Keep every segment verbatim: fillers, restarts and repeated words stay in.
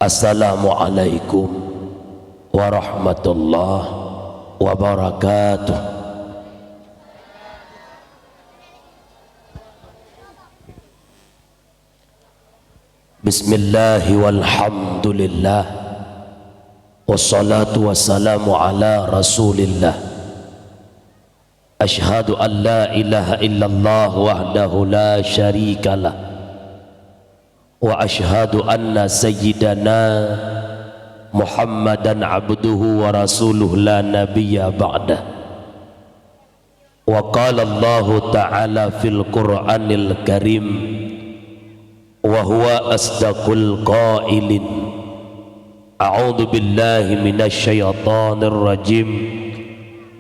Assalamualaikum warahmatullahi wabarakatuh. Bismillah walhamdulillah. Wassalatu wassalamu ala Rasulillah. Asyhadu an la ilaha illallah wahdahu la syarikalah. Wa asyhadu anna sayyidana Muhammadan abduhu wa rasuluh la nabiyya ba'dah. Wa qala Allahu ta'ala fil Qur'anil Karim, wa huwa asdaqul qailin. A'udzu billahi minasy syaithanir rajim.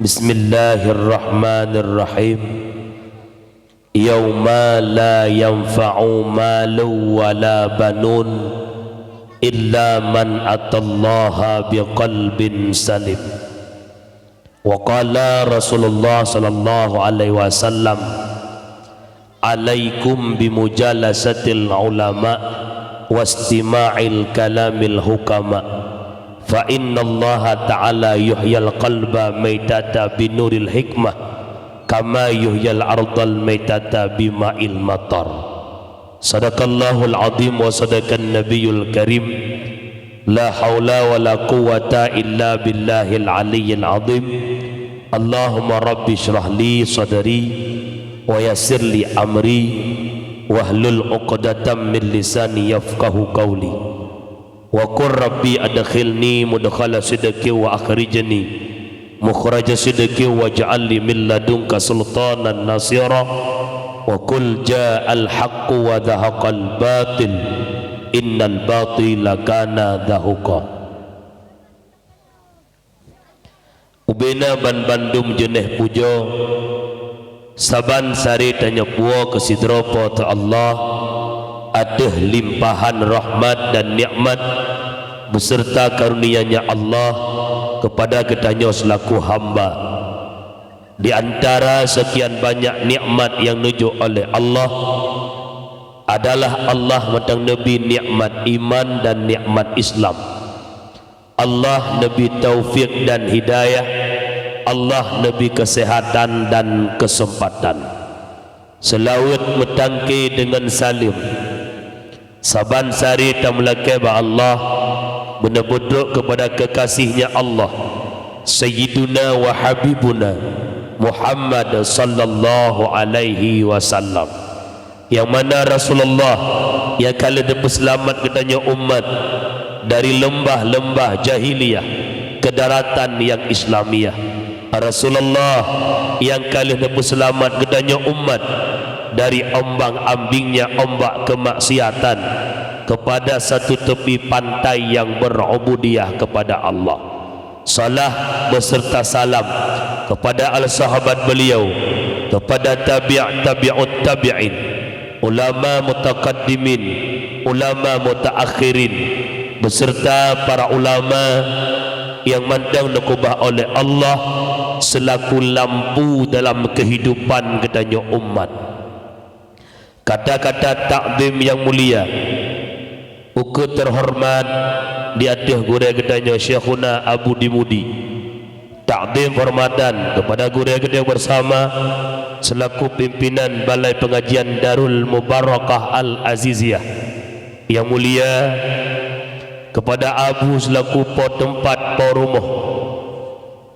Bismillahirrahmanirrahim. Yauma la yanfa'u malun wa la banun illa man atallaha biqalbin salim. Wa qala Rasulullah sallallahu alaihi wasallam, "Alaikum bimujalasatil ulama wastima'il kalamil hukama, fa innallaha ta'ala yuhyil qalba maitata binuril hikmah, kama yuhyil ardal maitata bima'il matar." Sadaqallahul azim wa sadaqan nabiyul karim. La haula wa la quwwata illa billahil aliyyil azim. Allahumma rabbi shrah li sadri wa yassir li amri wahlul uqdatam min lisani yafqahu qauli. Wa qur rabbi adkhilni mudkhala sidqin wa akhrijni mukhraja sidqin waj'al li min ladunka sultanan nasira. Wa qul ja'al haqqu wa zahaqal batil, innal batila kana zahuqa. Ubena banbandum jeuneh pujoe, saban sari tanyoe puwoe keu sidroe Po teu Allah ateueh limpahan rahmat dan nikmat beserta karunia-Nya Allah keupada geutanyoe seulaku hamba. Di antara seukian banyak nikmat nyang neujok oleh Allah adalah Allah mantong neubri nikmat iman dan nikmat Islam. Allah neubri taufik dan hidayah, Allah neubri keuseuhatan dan keuseumpatan. Seulaweuet meutangke deungon saleuem, saban sari tameulakée bak Allah, meuneubeutrok keupada keukasih-Nya Allah, Sayyiduna wa Habibuna Muhammad sallallahu alaihi wasallam. Nyang mana Rasulullah nyang ka lheueh neupeuseulamat geutanyoe umat dari leumbah-leumbah jahiliyah keu daratan nyang Islamiyah. Rasulullah nyang ka lheueh neupeuseulamat geutanyoe umat dari ombang-ambingnya ombak keumaksiatan keupada satu tepi pantai nyang berubudiyah keupada Allah. Salah beserta salam kepada al sahabat beliau, kepada tabi' tabi'ut tabi'in, ulama mutaqaddimin, ulama mutaakhirin, beserta para ulama nyang mantong neukeubah oleh Allah seulaku lampu dalam keuhidupan geutanyoe umat. Kata-kata takzim nyang mulia, ukeue teuhoreumat di ateueh gurée geutanyoe Syekhuna Abu Dimudi. Takzim hormatan keupada gurée geutanyoe beusama seulaku pimpinan Balai Peungajian Darul Mubarakah Al Aziziyah. Nyang mulia keupada Abu seulaku po teumpat po rumoh.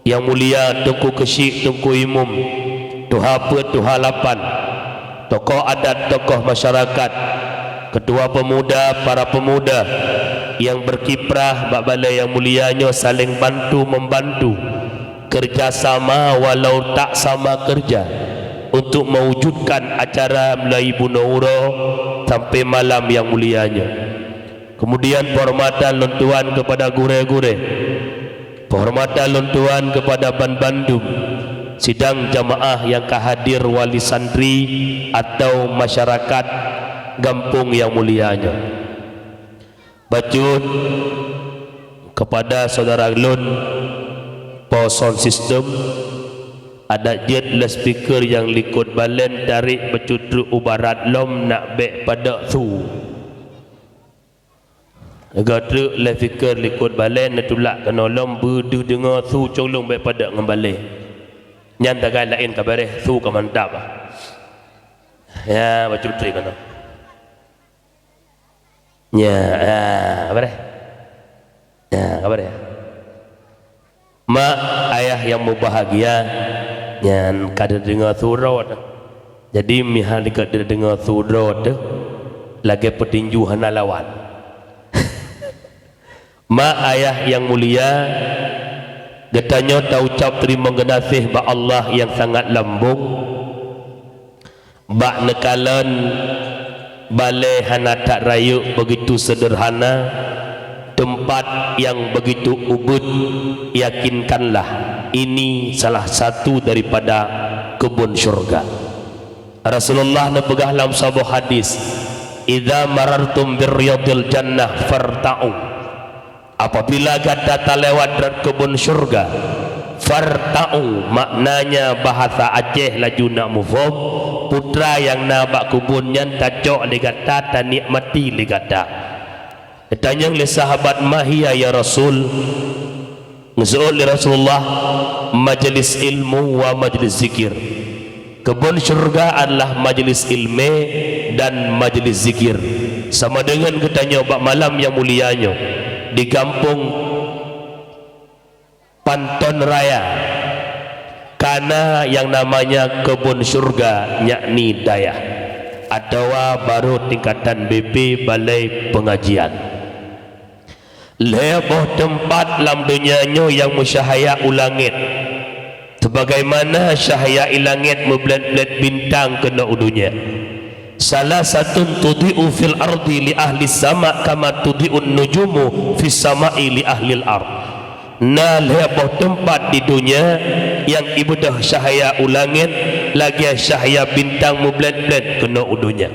Nyang mulia Teungku Keuchik, Teungku Imum, Tuha Peuet, Tuha Lapan, tokoh adat, tokoh masyarakat, keutua peumuda, para peumuda nyang beukiprah bak balée nyang mulia nyoe saléng bantu-membantu, keureuja sama walau tak sama keureuja untuk mewujudkan acara mulai bunoe uroe sampai malam nyang mulia nyoe. Keumudian peuhormatan lôn tuan keupada gurée-gurée. Peuhormatan lôn tuan keupada banbandum sidang jamaah nyang ka hadir, wali santri atau masyarakat gampông nyang mulia nyoe. Bacut keupada syedara lôn po sound system, adak jeuet loudspeaker nyang likot balen tarék bacut treuk u barat lom nak bék padok su. Lagèe treuk lhèe fikir likot balèe neutulak keunoe lom, beudeuh deungoe su cong lôn bèk padub ngon balèe. Nyan tagai laén ka bèrèh, su ka mantap ah. Ya, bacut treuk keunoe. Ya, ya, ka bèrèh. Ya, ka bèrèh. Mak ayah nyang mubahgia, nyan ka teudeungoe su droe teuh. Jadi, meuhana ka teudeungoe su droe teuh, lagèe peutinju hana lawan. Mak ayah nyang mulia, geutanyoe taucab teurimong geunaséh bak Allah nyang sangat lambong. Bak neukalon balèe hana that rayeuk begitu seudeurhana, teumpat nyang begitu ubit, yakinkanlah ini salah satu daripada keubon syurga. Rasulullah neupeugah lam saboh hadis, "Idza marartum birriyadil jannah farta'u." Apabila gata talewat rot keubon syurga, farta'u, maknanya bahasa Aceh laju nak muphom, putra nyang na bak keubon nyan tacok lé gata, tanikmati lé gata. Geutanyong lé sahabat, "Ma hiya ya Rasul?" Geuseuôt lé Rasulullah, "Majlis ilmu wa majlis zikir." Keubon syurga adalah majlis ileumèe dan majlis zikir. Sama deungon geutanyoe bak malam nyang mulia nyoe di gampông Panton Raya, ka na nyang namanya keubon syurga, yakni dayah, atawa barô tingkatan B P, balai pengajian. Lhèe boh teumpat lam donya nyoe nyang meucahya u langèt, sebagaimana cahya i langèt meublét-blét bintang keunoe u donya. Salasatun tudhi'u fil ardi li ahli sama kama tudhi'un nujumu fis sama'i li ahlil ard. Na lhèe boh teumpat di donya nyang ibeudôh cahya u langèt lagèe cahya bintang meublét-blét keunoe u donya.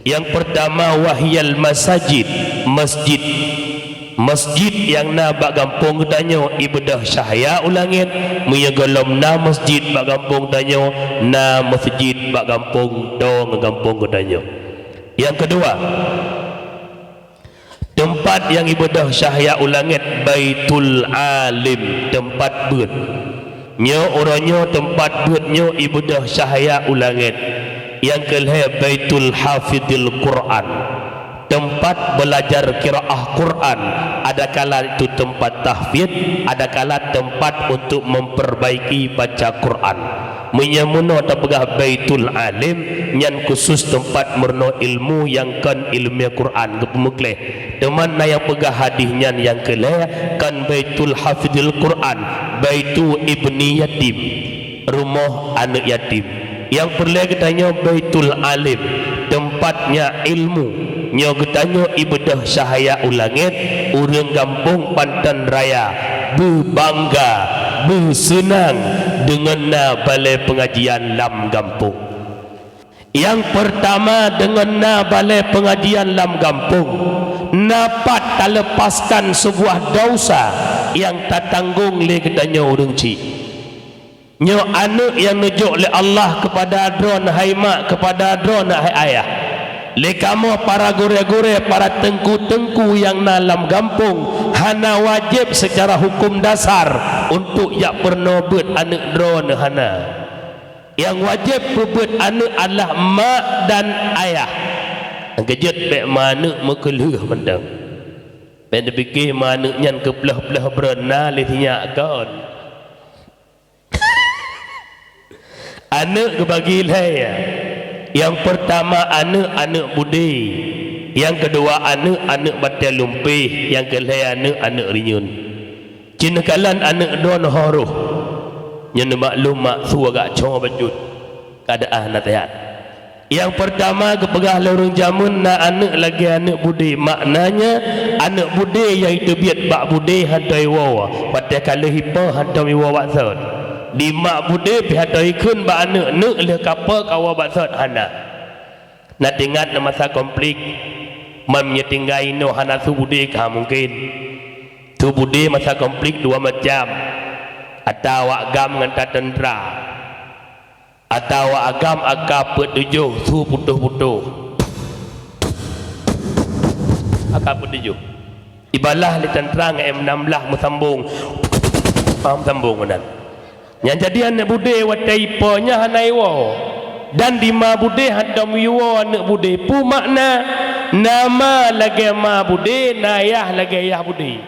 Nyang peurtama, wahiyal masajid, masjid. Masjid nyang na bak gampông geutanyoe ibeudôh cahya u langèt, meunyoe gohlom na masjid bak gampông geutanyoe, na masjid bak gampông, tô ngon gampông geutanyoe. Nyang keudua, teumpat nyang ibeudôh cahya u langèt, Baitul Alim, teumpat beuet. Nyoe uroe nyoe teumpat beuet nyoe ibeudôh cahya u langèt. Nyang keulhèe, Baitul Hafidil Quran, teumpat beulajar qiraah Quran, adakala itu teumpat tahfidz, adakala teumpat untuk memperbaiki baca Quran. Meunyoe meunoe tapeugah Baitul Alim, nyan khusus teumpat meurunoe ilmu nyang kon ileumèe Quran geupeumeuklèh. Teuma na nyang peugah hadih nyan nyang keulhèe, kon Baitul Hafidil Quran, Baitu Ibni Yatim, rumoh aneuk yatim. Nyang peureulèe geutanyoe Baitul Alim, teumpat nyan ilmu. Nyoe geutanyoe ibeudôh cahya u langèt, ureueng gampông Panton Raya beubangga, beuseunang deungon na balai pengajian lam gampông. Nyang peurtama, deungon na balai pengajian lam gampông, na pat taleupaskan seubuah desya nyang tatanggong lé geutanyoe ureueng chik. Nyoe aneuk nyang neujok lé Allah keupada droeneuh hai mak, keupada droeneuh hai ayah. Lé kamoe para gurèe-gurèe, para teungku-teungku nyang na lam gampông, hana wajéb seucara huköm dasar untuk jak peurunoe beuet aneuk droeneuh, hana. Nyang wajéb peubeuet aneuk adalah mak dan ayah. Nyang keujeuet bèk ma aneuk meukeulheueh mantong. Bèk neupike ma aneuk nyan keupleuh-pleuh breueh na lé sinyak kon. Aneuk geubagi lhèe. Nyang peurtama aneuk, aneuk budé. Nyang keudua aneuk, aneuk batèe lumpéh. Nyang keulhèe aneuk, aneuk rinyueng. Ci neukalon aneuk droeneuh ho roh. Nyoe neumaklum mak su agak co bacut. Keuadaan hana seuhat. Nyang peurtama geupeugah lé ureueng jameun na aneuk lagèe aneuk budé, maknanya aneuk budé nyang jiteubiet bak budé hantom jiwoe, watèe ka lheueh jipo hantom jiwoe bak sot. Di mak budé pih hantom jikheun bak aneuk, "Neuk, lheueh ka po kawoe bak sot," hana. Na teuingat na masa konflik, man meunyoe tinggai inoe hana su budé ka mungken. Su budé masa konflik dua macam, ata awak GAM ngon ata teuntra. Ata awak GAM AK peuet tujoh su putôh-putôh. AK peuet tujoh. Ibalah lé tantrang M enam belas meusambong. Paham sambong meunan. Nyang jadi aneuk budé watée ipo nyan hana iwoe. Dan di ma budé hantom iwoe aneuk budé. Peue makna? Na ma lagée ma budé, na yah lagée yah budé.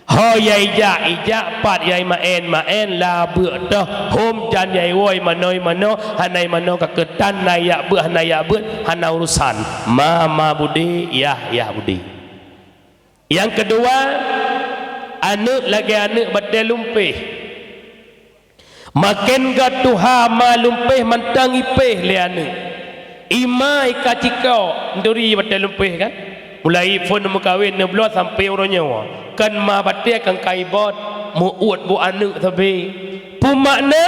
Ho yai jak, ijak, pat yai maén, maén, la beuk toh, hom jan yai woe manoe, manoe, hana manoe ka keutan, na yak beuk, hana yak beuk, hana urusan. Ma, ma budé, yah, yah budé. Nyang keudua, aneuk lagée aneuk batée lumpéh. Maken geutuha ma lumpéh mantong ipéh lé aneuk. Ima ika ciko nduri batée lumpéh kan? Mulai phon meukawen neubloe sampoe uroe nyoe. Kan ma batée kan ka ibot, meu-uet bu aneuk sabe. Peue makna?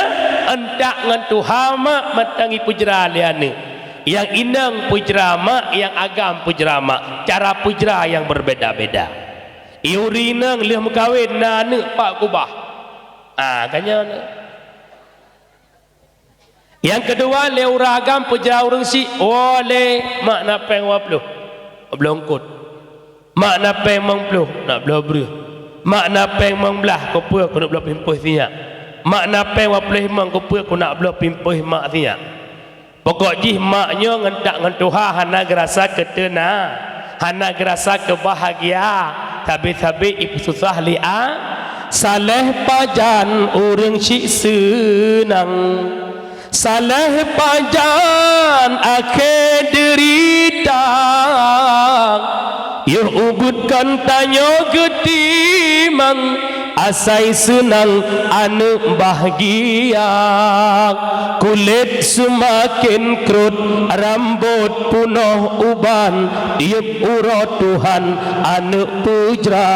Antak ngon tuha mak mantong ipeujra lé aneuk. Nyang inong peujra mak, nyang agam peujra mak. Cara peujra nyang berbeda-beda. Iuri inong lheueh meukawen na aneuk pat kubah. Ah, ka nyan. Nyang keudua, lé ureuëng agam peujra ureuëng syiek, woe lé mak na péng dua ploh, bloe eungkot. Mak na péng limong ploh, nak bloe breueh. Mak na péng limong blaih, keupeue keuneuk bloe pimpéh sinyak. Mak na péng dua ploh limong, keupeue keuneuk bloe pimpéh mak sinyak. Pokok jih mak nyoe ngon tak ngon tuha hana geurasa keuteuna, hana geurasa keubahagia, sabe-sabe ipeususah lé a. Saléh pajan ureuëng syiek seunang, saléh pajan akhé deurita. Yoh ubit kon tanyoe geutimang, asai seunang aneuk bahgia. Kulét seumaken krot, rambot punoh uban, tiep uroe Tuhan aneuk peujra.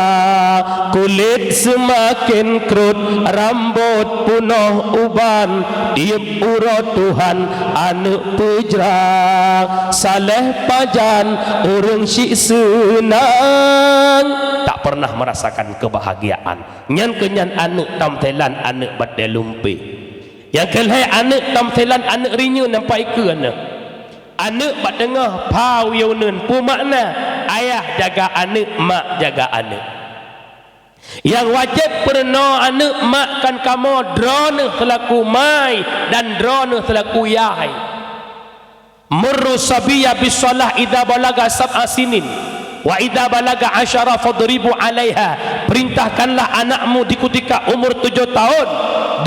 Kulét seumaken krot, rambot punoh uban, tiep uroe Tuhan aneuk peujra. Saléh pajan ureuëng syiek seunang, tak pernah merasakan kebahagiaan. Nyan keuh nyan aneuk tamthilan aneuk batée lumpéh. Nyang keu lhée aneuk tamthilan aneuk rinyeun nampak ikeue aneuk. Aneuk bak teungoh pha uyuneun, peue makna? Ayah jaga aneuk, mak jaga aneuk. Nyang wajéb peurunoe aneuk mak kon kamoe droeneuh seulaku mai dan droeneuh seulaku yah. Murru sabiyya bis shalah idza balagha sab'a sinin, wa idza balagha asyara fadribu 'alaiha. Perintahkanlah anakmu di kutika umur tujuh tahun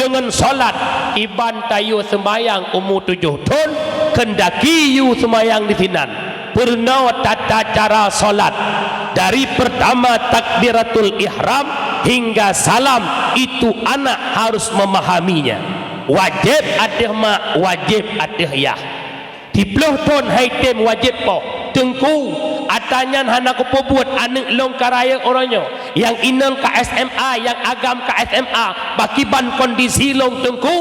deungon salat. Iban tayue seumayang umur tujuh thon, keundaki yue seumayang disinan. Peurunoe tata cara salat dari pertama takbiratul ihram hingga salam, itu anak harus memahaminya. Wajéb ateueh mak, wajéb ateueh yah. Siploh thon hai tem wajéb poh. Teungku, ata nyan hana kupeubuet, aneuk lôn ka rayeuk uroe nyoe. Nyang inong ka S M A, nyang agam ka S M A, pakiban kondisi lôn teungku?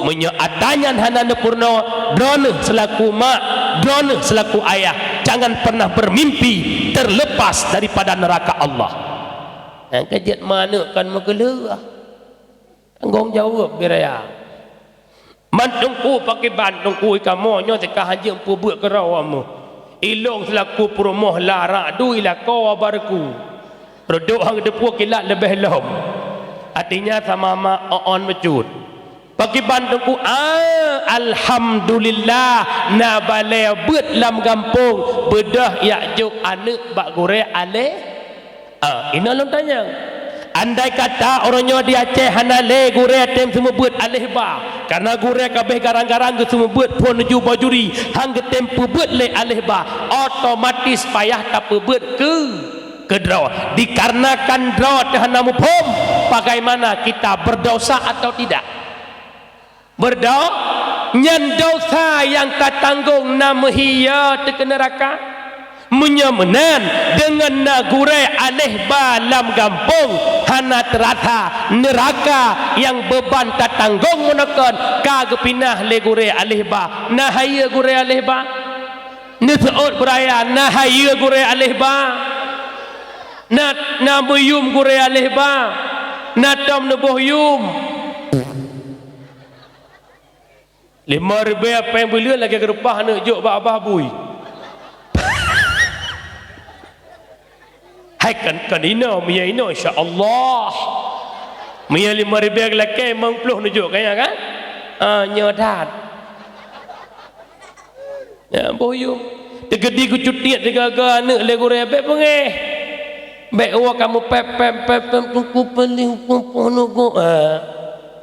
Meunyoe ata nyan hana neupeurunoe, droeneuh seulaku mak, droeneuh seulaku ayah, jangan pernah bermimpi terlepas daripada neraka Allah. Nyang keujeuet ma aneuk kon meukeuleuh. Tanggong jaweueb biraya. Man teungku pakiban teungku kamoe nyoe teuka hanjeuet peubuet keudroe meuh. Ilong seulaku peurumoh larak dui lakoe bareuku. Reudok han geuteupeue kilat leubeh lom. Artinya sama ma oon meucut. Pakiban teungku, ah, alhamdulillah, na balée beuet lam gampông, beudôh jak jok aneuk bak gurée alé. Ah, inoe lôn tanyong. Andai kata uroe nyoe di Aceh hana lé gurée tem seumeubeuet aleh ba, karena gurée ka abéh garang-garang geuseumeubeuet phon nuju bajuri, han geutem peubeuet lé aleh ba, otomatis payah tapeubeuet keu, keu droe. Dikarenakan droe teuh hana muphom, bagaimana kita berdosa atau tidak? Beureudoh, nyan desya nyang tatanggong na meuhiya teuh keu neuraka. Meunyoe meunan, deungon na gurée aleh ba lam gampông hana teurasa, neuraka nyang beuban tatanggong meunoe kon ka geupinah lé gurée aleh ba. Na hayeue gurée aleh ba? Neuseuôt beuraya, na hayeue gurée aleh ba? Na, na meuyum gurée aleh ba? Na tom neuboh yum? Lima ribée péng buleuen lagée geureupah aneuk jok bak babah bui. Hai kan, kan inoe, meunyoe inoe, insya Allah. Meunyoe limong ribèe lakèe, limong ploh neujok, ka nyan kan? Ah, nyoe that. Nyan boh yum. Teukeudi geucutiet sigaga aneuk lé gurèe, bèk beungèh. Bèk woe kamoe pèp, pèp, pèp, pèp, teungku paléng peunoh go. Ah.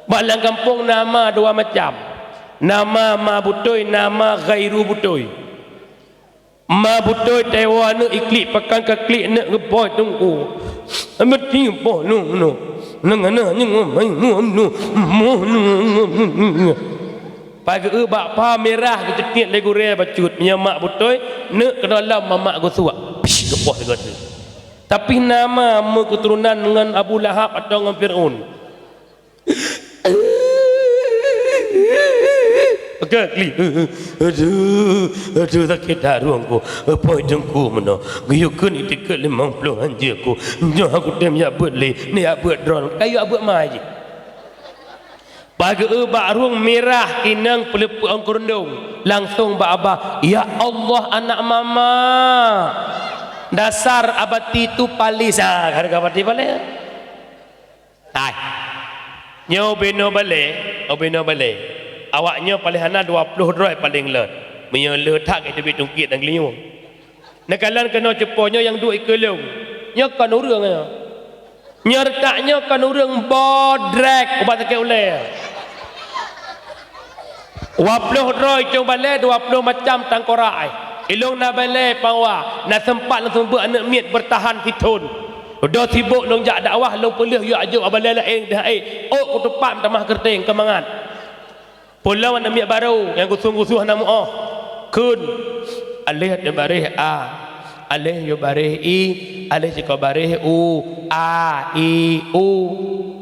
Bak lam gampông na ma dua macam. Na ma, ma beutôi, na ma ghairu beutôi. Ma beutôi tawoe aneuk iklik pakan ka klik neuk geupoh teungku. Meuti poh nyoe, nyoe. Nang na nyang mai nyoe, nyoe. Moh nyoe. Pageue bak pha mirah geuceukiet lé gurèe bacut. Meunyoe mak beutôi, neuk keunoe lom mamak geusuak. Pish, geupoh sigoe teuk. Tapi na ma meukeuturonan ngon Abu Lahab atawa ngon Fir'aun. Oke, klik. Aduh, aduh, sakét that rhueng ku. Poh teungku meunoe. Geuyue kheun itikeuet limong ploh hanjeuet ku. Nyoe aku tem jak beuet lé, ni jak beuet droeneuh. Kayue jak beuet ma jih. Pageue bak rhueng mirah inong peuleupeuet ôn keureueng, langsong bak abah, "Ya Allah, anak mama. Dasar abati tu palis." Ah, hareuga abati palis. Hai. Nyoe ubé noe balèe, ubé noe balèe. Awak nyoe paléng hana dua ploh droe paléng lôn. Meunyoe le that ka teubiet tungkiet dan geulinyueng. Neukalon keunoe cupo nyoe nyang duek ikeue lôn. Nyoe kon ureueng nyoe. Nyoe reutak nyoe kon ureueng bodrek ubat sakét ulèe. Dua ploh droe cong balèe, dua ploh macam tangkorak ai. Ilôn na balèe pawa, na seumpat lôn seumeubeuet aneuk miet beurtahan sithon. Dudoe sibok lôn jak dakwah, lôn peuleueh yue jak jok balèe laén deuh ai. Ôk kutupat meutamah keureuteng keu mangat. Peulom aneuk miet barô nyang gusong-gusong hana meu'oh. Kheun, alèh yue baréh a, alèh yue baréh i, alèh sikoe baréh u, a, i, u.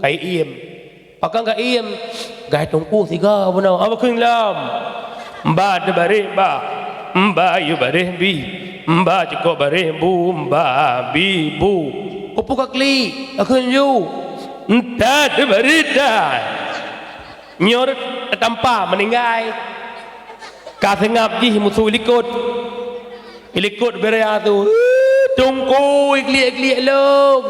Ka iem. Pakon ka iem? Gai teungku siga bunoe. Apa kheun lom? Mba teubaréh ba. Mba yue baréh bi. Mba cukôp baréh bu. Mba bi bu. Peue ka klik? Ka kheun ju. Nta teubaréh ta. Nyoe tatampa meuninggai. Ka seungab jih musoh likot. Ilikot beuraya tu, "Teungku, iklik-iklik lôn,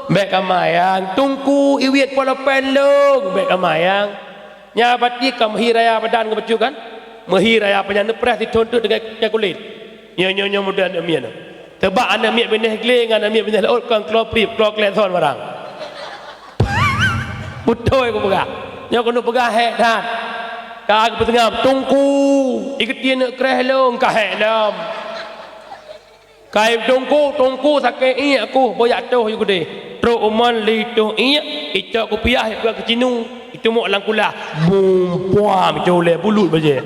bèk kamayang. Teungku, iwiet polopen lôn, bèk kamayang." Nyan bati ka meuhi raya badan ngon bacut kan? Meuhi raya panyang neupreh sithon teuk dengan kulét. Nyoe, nyoe, nyoe muda aneuk miet. Teuba aneuk miet binéh glé ngon aneuk miet binéh laôt kon kloe prip, kloe klek thon barang. Beutôi kupeugah. Nyoe keuneuk peugah hék that. Ka geupeuteungab, "Teungku, ikeutie neuk kreh lôn, ka hék lom." Kai teungku, teungku sakét iek kuh, boh jak toh yue keudeh. Trok u mon lé toh iek, icok kupiah ipeugah keu cinu, itumbok lam kulah. Bum, puam, icok ulèe bulut bajèe.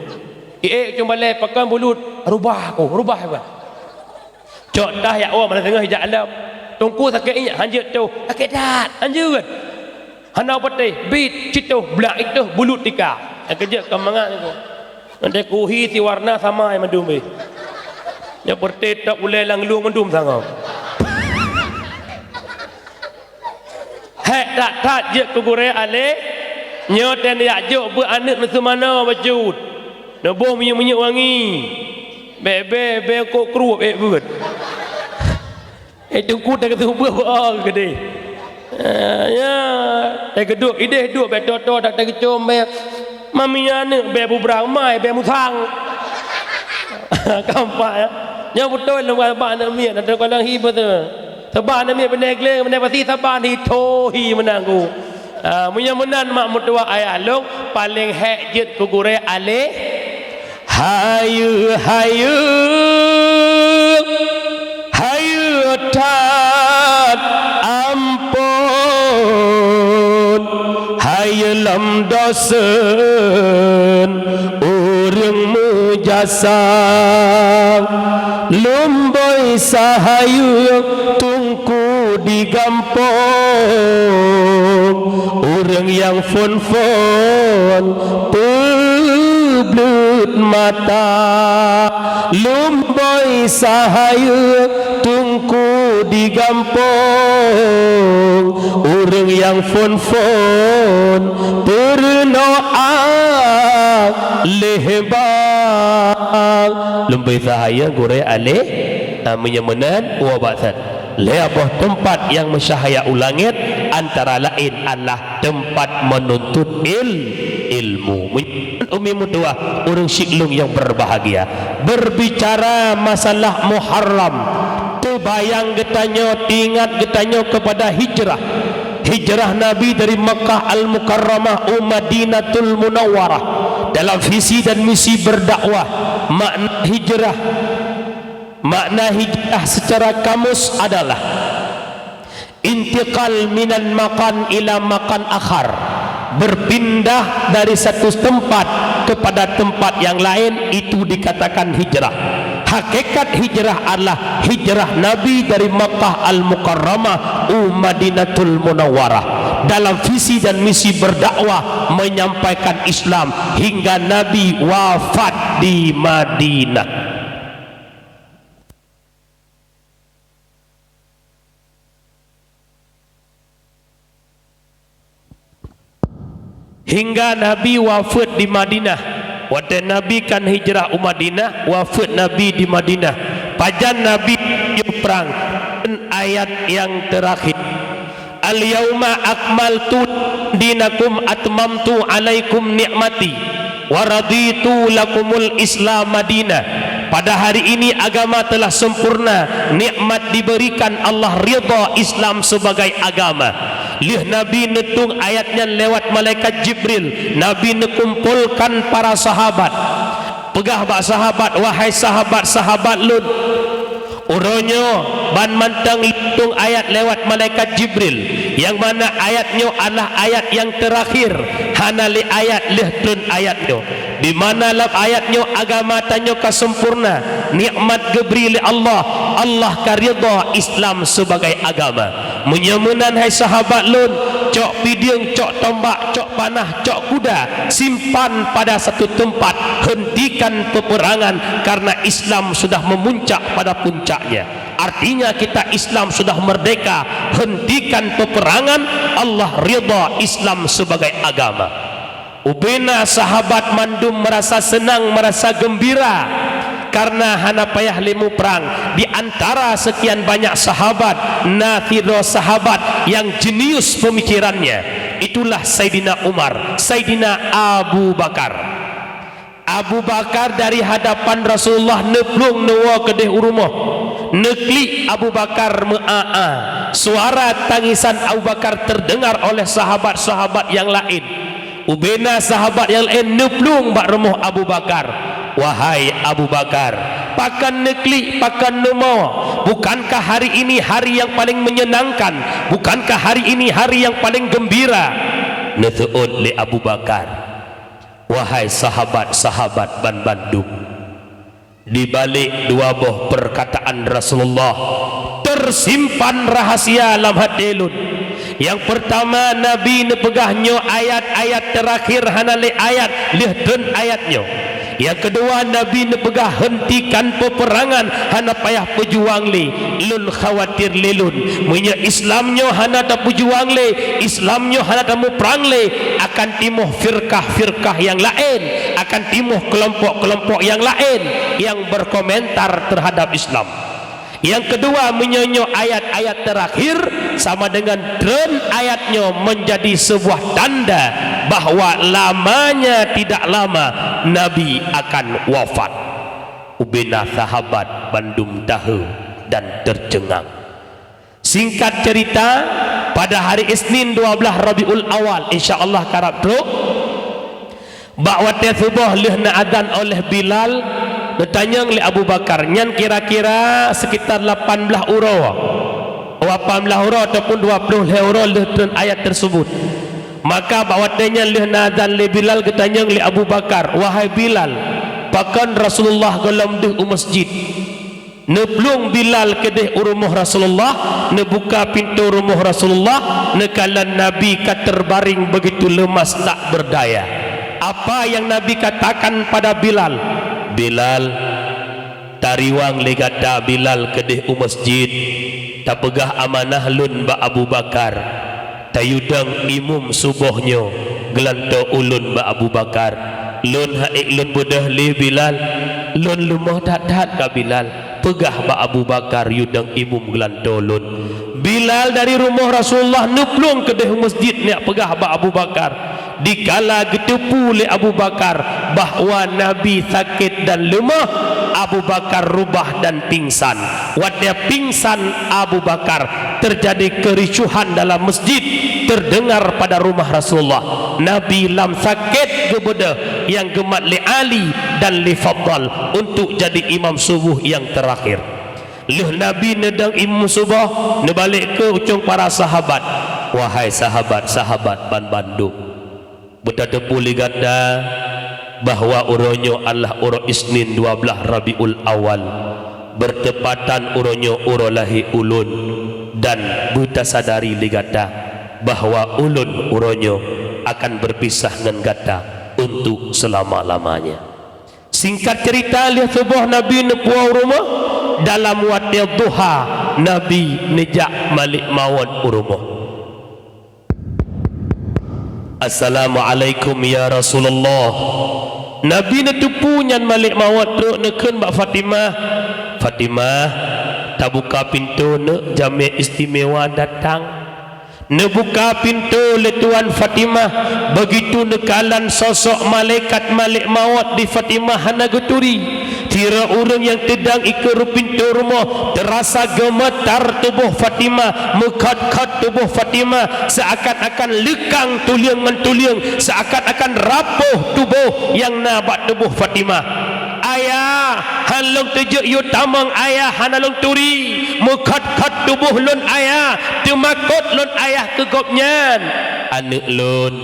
Iék cong balèe, pakon bulut, rubah kuh, rubah ipeugah. Cok tah jak woe, mana teungoh ijak lom. Teungku sakét iek, hanjeuet toh, sakét that, hanjeuet. Hana patéh, bit, citoh, blak itoh, bulut tika. Nyang keujeuet ka mangat nyoe. Nanti kuhi si warna sama nyang mandum eh. Nyang peureté top ulèe lam lueng mandum sangoe. Hék that-that jeuet keu gurèe alèh, nyoe teuh neujak jok beuet aneuk neuseumanoe bacut. Neuboh minyeuk-minyeuk wangi. Bèe-bèe, bèe kok kruep ék beuet. Eh, teungku, tak keuteubeuh, oh, keudeh. Ah, ya. Eh, keuduek, ideh duek, bèk toto, tak takeucom, bèk. Mami aneuk, bèk bubrang, mai, bèk musang. Kampak, ya. Nyang beutôi, lôn bak aneuk miet, ada kadang hi beutôi. Sabab aneuk miet beunèh gleng, beunèh pasi saban hi, tho hi meunan ku. Ah, meunyoe meunan mak meutuwah ayah lôn, paléng hék jeuet keu gurèe alèh. Hayeue, hayeue, hayeue that amphon, hayeue lom dosen ureueng meujasa. Lumbôi sahayeue teungku di gampông, ureueng nyang phon-phon peubleut mata. Lumbôi sahayeue teungku di gampông, ureueng nyang phon-phon peurunoe aléh bang. Lumbôi sahayeue gurèe alèh, ah, meunyoe meunan, woe bak that. Lhèe boh teumpat nyang meucahya u langét, antara laén adalah teumpat meununtut il-, ilmu. Meunyoe Umi meutuah, ureueng sikleueng nyang berbahagia, berbicara masalah Muharram, teubayang geutanyoe, teuingat geutanyoe keupada hijrah. Hijrah Nabi dari Makkah Al-Mukarramah u Madinatul Munawwarah. Dalam visi dan misi berdakwah, makna hijrah, makna hijrah secara kamus adalah intiqal minan makan ila makan akhar, berpindah dari satu tempat kepada tempat yang lain, itu dikatakan hijrah. Hakikat hijrah adalah hijrah Nabi dari Makkah Al-Mukarramah u Madinatul Munawwarah. Dalam visi dan misi berdakwah menyampaikan Islam hingga Nabi wafat di Madinah. Hingga Nabi wafeuet di Madinah. Watèe Nabi kan hijrah u Madinah, wafeuet Nabi di Madinah. Pajan Nabi jeuet prang? Ayat nyang teurakhé, "Al-yauma akmaltu dinakum atmamtu alaikum ni'mati wa raditu lakumul Islam madina." Pada hari ini agama telah sempurna, nikmat diberikan, Allah ridha Islam sebagai agama. Lheueh Nabi neutueng ayat nyan lewat malaikat Jibril, Nabi neukumpolkan para sahabat. Peugah bak sahabat, "Wahai sahabat-sahabat lôn, uroe nyoe ban mantong lôn tueng ayat lewat malaikat Jibril, nyang mana ayat nyoe adalah ayat nyang teurakhé, hana lé ayat lheueh treun ayat nyoe. Di mana lam ayat nyoe agama tanyoe ka sempurna, nikmat geubri lé Allah, Allah ka ridha Islam sebagai agama. Meunyoe meunan, hai sahabat lôn, cok pideueng, cok tombak, cok panah, cok kuda, simpan pada satu tempat, hentikan peperangan, karena Islam sudah memuncak pada puncaknya." Artinya, kita Islam sudah merdeka, hentikan peperangan, Allah ridha Islam sebagai agama. Ubena sahabat mandum merasa senang, merasa gembira karena hana payah lé muprang. Di antara sekian banyak sahabat, na sidroe sahabat yang jenius pemikirannya. Itulah Saidina Umar, Saidina Abu Bakar. Abu Bakar dari hadapan Rasulullah neuplueng neuwoe keudeh u rumoh. Neuklik Abu Bakar meu-a-a. Suara tangisan Abu Bakar terdengar oleh sahabat-sahabat yang laén. Ubena sahabat nyang laén neuplueng bak rumoh Abu Bakar. "Wahai Abu Bakar, pakon neuklik, pakon neuwoe? Bukankah hari ini hari yang paling menyenangkan? Bukankah hari ini hari yang paling gembira?" Neuseuôt lé Abu Bakar, "Wahai sahabat-sahabat banbandum, di balik dua boh perkataan Rasulullah, tersimpan rahasia lam até lôn. Nyang peurtama, Nabi neupeugah nyoe ayat-ayat teurakhé, hana lé ayat lheueh treun ayat nyoe. Nyang keudua, Nabi neupeugah hentikan peperangan, hana payah peujuang lé. Lôn khawatir lé lôn, meunyoe Islam nyoe hana tapeujuang lé, Islam nyoe hana tamuprang lé, akan timoh firkah-firkah nyang laén, akan timoh keulompok-keulompok nyang laén nyang berkomentar terhadap Islam." Nyang keudua, meunyoe nyoe ayat-ayat teurakhé, sama dengan treun ayat nyoe menjadi sebuah tanda bahwa lamanya tidak lama Nabi akan wafat. Ubena sahabat bandum tahe dan tercengang. Singkat cerita, pada hari Isnin dua belas Rabiul Awal, insya Allah karab trok, bak watée suboh lheueh na azan oleh Bilal, neutanyong lé Abu Bakar, nyan kira-kira sekitar lapan belas uroe, lapan belas uroe ataupun dua puluh lhée uroe lheueh treun ayat tersebut. Maka bak watée nyan lheueh na azan lé Bilal, geutanyong lé Abu Bakar, "Wahai Bilal, pakon Rasulullah gohlom deuh u masjid?" Neuplueng Bilal keudeh u rumoh Rasulullah, neubuka pintoe rumoh Rasulullah, neukalon Nabi ka terbaring begitu lemas tak berdaya. Apa yang Nabi katakan pada Bilal? "Bilal, tariwang lé gata Bilal keudeh u masjid, tapeugah amanah lôn bak Abu Bakar. Tayue dong imum suboh nyoe geulantoe ulôn bak Abu Bakar. Lôn han ék lôn beudôh lé Bilal, lôn leumoh that-that ka Bilal. Peugah bak Abu Bakar, "Yue dong imum geulantoe lôn." Bilal dari rumoh Rasulullah neuplueng keudeh u masjid, neujak peugah bak Abu Bakar. Dikala geuteupeue lé Abu Bakar bahwa Nabi sakét dan leumah, Abu Bakar rubah dan pingsan. Watée pingsan Abu Bakar, teujadi keuricuhan dalam masjid, teudeungar pada rumoh Rasulullah. Nabi lam sakét geubeudôh nyang geumat lé Ali dan lé Fadhal untuk jadi imam suboh nyang teurakhir. Lheueh Nabi neudong imum suboh, neubalek keu ucong para sahabat, "Wahai sahabat-sahabat banbandum, beutateupeue lé gata bahwa uroe nyoe adalah uroe Isnin dua blaih Rabiul Awal, beurteupatan uroe nyoe uroe lahé ulôn, dan beutasadari lé gata bahwa ulôn uroe nyoe akan beurpisah ngon gata untuk seulama-lamanya." Singkat ceurita, lheueh suboh Nabi neupuwoe u rumoh, dalam watée duha Nabi neujak malek mawöt u rumoh. "Assalamualaikum ya Rasulullah." Nabi neuteupeue nyan malek mawöt, trok neukheun bak Fatimah, "Fatimah, tabuka pintoe neuk, jamé istimewa datang." Neubuka pintoe lé tuan Fatimah, beugitu neukalon sosok malaikat malek mawöt di Fatimah hana geuturi. Sidroe ureuëng nyang teudong ikeue rot pintoe rumoh, teurasa geumeutar tuboh Fatimah, meukhot-khot tuboh Fatimah, seuakan-akan leukang tulieng ngon tulieng, seuakan-akan rapoh tuboh nyang na bak tuboh Fatimah. "Ayah, han lôn teujok yue tamong, ayah, hana lôn turi. Meukhot-khot tuboh lôn, ayah, teumakot lôn, ayah, keu gobnyan." "Aneuëk lôn,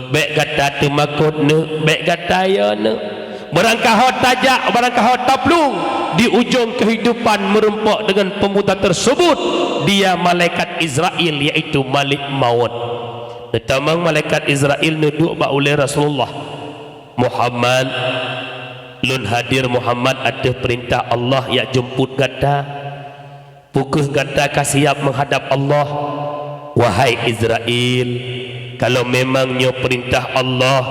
bék gata teumakot neuk, bék gata yo neuk. Barangkaho tajak, barangkaho taplueng, di ujong keuhidupan meurumpok deungon pemuda tersebut, dia malaikat Izrail, yaitu malek mawöt." Neutamong malaikat Izrail neuduek bak ulée Rasulullah. "Muhammad, lôn hadir Muhammad ateueh peurintah Allah jak jeumput gata. Peu kheueh gata ka siab meuhadab Allah?" "Wahai Izrail, kalau memang nyoe peurintah Allah,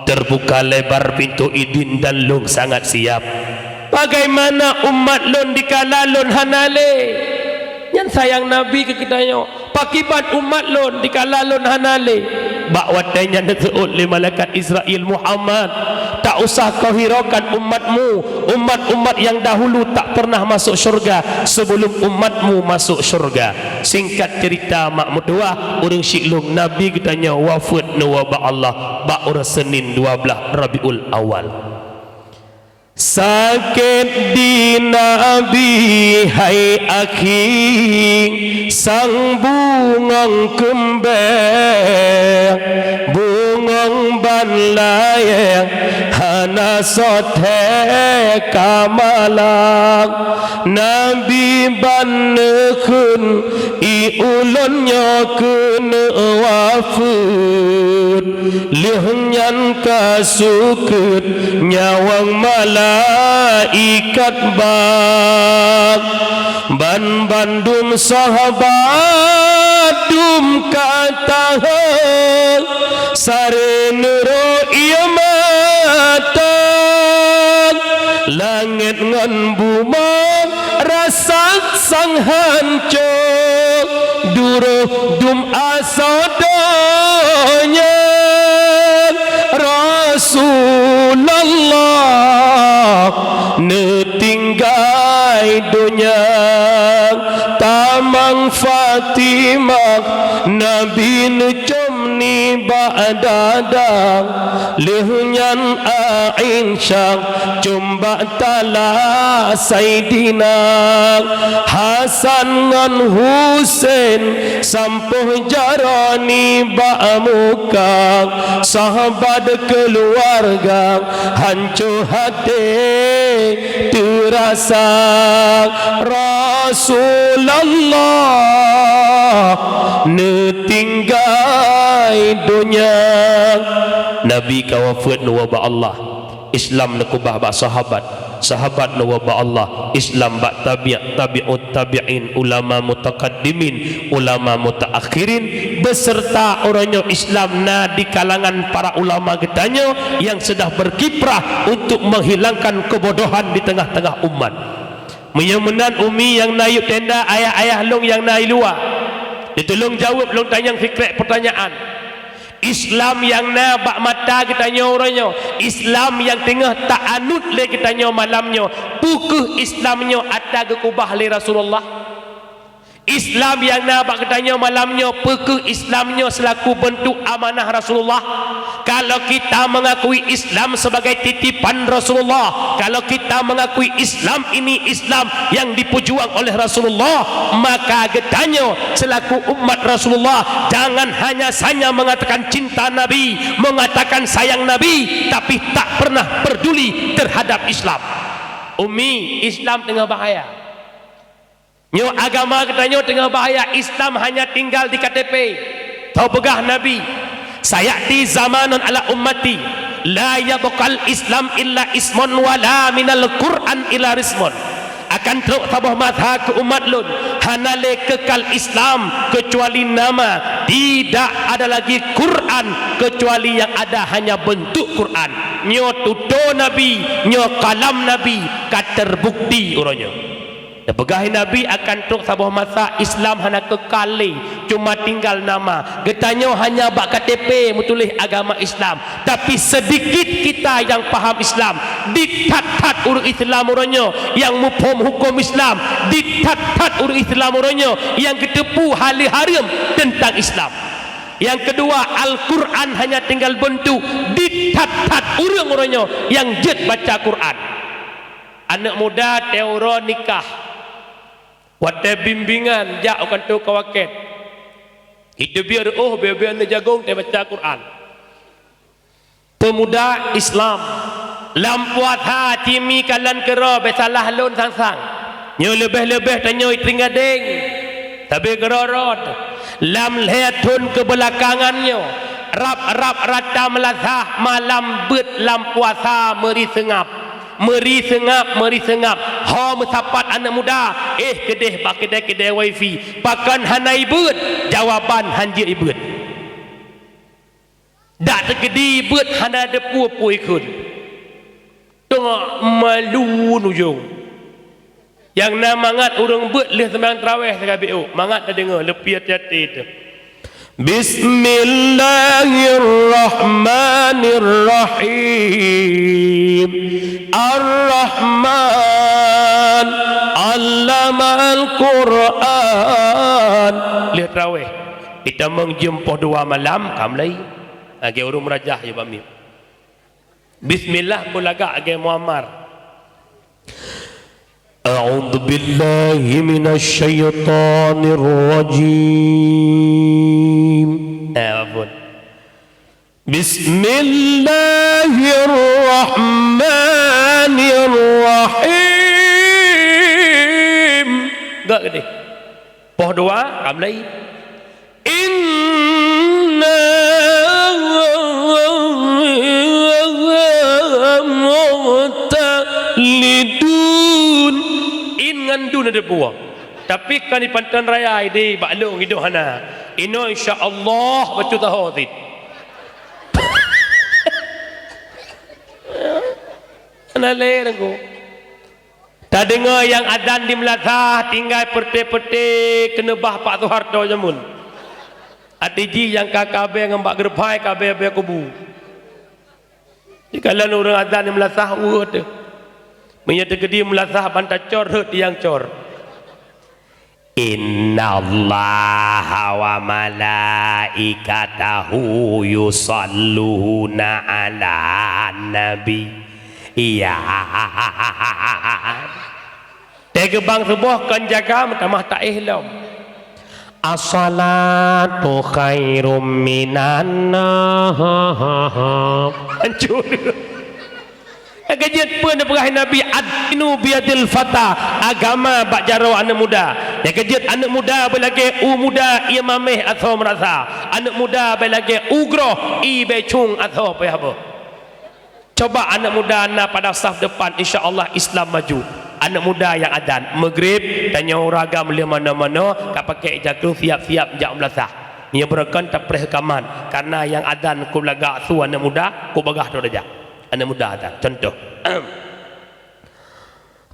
teubuka lebar pintoe idin dan lôn sangat siab." "Bagaimana umat lôn dikala lôn hana lé?" Nyan sayang Nabi keu geutanyoe. "Pakriban umat lôn dikala lôn hana lé?" Bak watée nyan neuseuôt lé malaikat Izrail, "Muhammad, tak usah kau hiraukan umatmu. Umat-umat nyang dahulu tak pernah masuk syurga sebelum umatmu masuk syurga." Singkat ceurita, mak meutuwah, ureuëng siklong Nabi geutanyoe wafeuet neuwoe bak Allah bak uroe Senin dua blaih Rabiul Awal. Sakét di Nabi hai akhi, sang bungöng keumbeng, bungöng ban layang, hana soe thee ka malang. Nabi ban neukheun, "Ie ulôn nyoe keuneuk wafeuet." Lheueh nyan ka sukeuet nyawöng malaikat bang. Banbandum sahabat dum ka tahe, sare neurok ie mata. Langét ngon bumoe rasa sang hanco, duroh dum asoe donya. Rasulullah neutinggai donya, tamong Fatimah Nabi neucom nibak dada. Lheueh nyan Aisyah com bak tala Saidina Hasan ngon Husen, sampôh jaroe nibak muka. Sahabat keuluwarga hanco até teurasa, Rasulullah neutinggai donya. Nabi ka wafeuet neuwoe bak Allah, Islam neukeubah bak sahabat, sahabat neuwoe bak Allah, Islam bak tabi', tabi'ut tabi'in, ulama mutakaddimin, ulama mutaakhirin, beserta uroe nyoe Islam na di kalangan para ulama geutanyoe nyang sudah berkiprah untuk menghilangkan kebodohan di tengah-tengah umat. Meunyoe meunan umi nyang na yub tenda, ayah-ayah lôn nyang na i luwa, neutulông jaweueb lôn tanyong sikrek peutanyaan. Islam nyang na bak mata geutanyoe uroe nyoe, Islam nyang teungoh taanut lé geutanyoe malam nyoe, peu kheueh Islam nyoe atra geukubah lé Rasulullah? Islam nyang na bak geutanyoe malam nyoe, peu kheueh Islam nyoe seulaku beuntuk amanah Rasulullah? Kalau kita mengakui Islam sebagai titipan Rasulullah, kalau kita mengakui Islam ini Islam yang diperjuang oleh Rasulullah, maka geutanyoe selaku umat Rasulullah jangan hanya saja mengatakan cinta Nabi, mengatakan sayang Nabi, tapi tak pernah peduli terhadap Islam. Umi, Islam teungoh bahaya. Nyoe agama geutanyoe teungoh bahaya, Islam hanya tinggal di K T P. Teupeugah Nabi, "Sayati zamanun ala ummati, la yabqal Islam illa ismun, wa la minal Qur'an illa rismun." Akan trok saboh masa keu umat lôn, hana lé keukal Islam keucuali nama, tidak ada lagi Qur'an keucuali yang ada hanya bentuk Qur'an. Nyoe tutoe Nabi, nyoe kalam Nabi, ka terbukti uroe nyoe. Teupeugah Nabi akan trok saboh masa Islam hana keukal lé, cuma tinggal nama. Geutanyoe hanya bak K T P meutuléh agama Islam, tapi sedikit kita yang paham Islam. Di that-that ureuëng Islam uroe nyoe nyang muphom huköm Islam, di that-that ureuëng Islam uroe nyoe nyang geuteupeue hal hareuem teuntang Islam. Nyang keudua, Al-Quran hanya tinggal beuntuk, di that-that ureuëng uroe nyoe nyang jeuet baca Quran. Aneuëk muda teuh uroe nikah, watée bimbingan jak u kantô kawakét, iteubiet reuôh beu-beu aneuëk jagong teuh baca Quran. Peumuda Islam, lam puasa cit mi kalon keudroe beu salah lôn sang-sang. Nyoe leubeh-leubeh tanyoe i Trienggadeng, sabe keudroe rot. Lam lhée thon keubeulakangan nyoe, rab-rab rata meulasah malam beuet lam puasa meuri seungab. Meuri seungab, meuri seungab. Ho meusapat aneuëk muda, éh keudeh bak keudée-keudée wifi. Pakon hana ibeuet? Jawaban hanjeuet ibeuet. Dak teukeudi beuet hana teupeue-peue ikheun. Teungoh malu nujong. Nyang na mangat ureuëng beuet lheueh seumayang tarawéh sigabe ôk, mangat tadeungoe leupie até-até teuh. Bismillahirrahmanirrahim. Ar-Rahman, 'allamal Qur'an. Lheueh tarawéh, itamong jeuem poh dua malam ka mulai. Lagée ureuëng meurajah ya bak miet. Bismillah beulagak lagée Muammar. A'udzubillahi minasyaitonirrajim. Eh, ampun. Bismillahirrahmanirrahim. Gak gede. Poh dua, ka mulai. Inna murtalidun. In ngon dun ada buah. Tapi kan di Panton Raya ini bak lôn hidup hana. Ino insya Allah bacut taho sit. Hana lé nangku. Tadeungoe nyang adan di meulasah tinggai peureute-peureute keuneubah Pak Soeharto jameun. Até jih nyang ka kabée ngon bak geureubhai kabée-bée kubu. Jikalon ureuëng adan di meulasah ueh teuh. Meunyoe teukeudi meulasah ban tacor rhot nyang cor. Innallaha wa malaikatahu yusalluna 'alan nabi. Iya. Teugeubang suboh kon jaga meutamah taéh lom. As-salatu khairum minan naum. Hancur. Nyang keujeuet peue neupeugah Nabi, "Ad-dinu biyadil fata." Agama bak jaroe aneuëk muda. Nyang keujeuet aneuëk muda beulagée u muda ié mameh asoe meurasa. Aneuëk muda beulagée u groh ié bécung asoe payah boh. Coba aneuëk muda na pada saf depan, insya Allah Islam maju. Aneuëk muda nyang adan, Maghrib, tanyoe ureuëng agam lé manoe-manoe, ka pakai ija krueng siap-siap jak meulasah. Nyoe beureukan tapreh kaman, karena nyang adan ku lagak su aneuëk muda, ku bagah tu raja. Aneuëk muda adan. Contoh.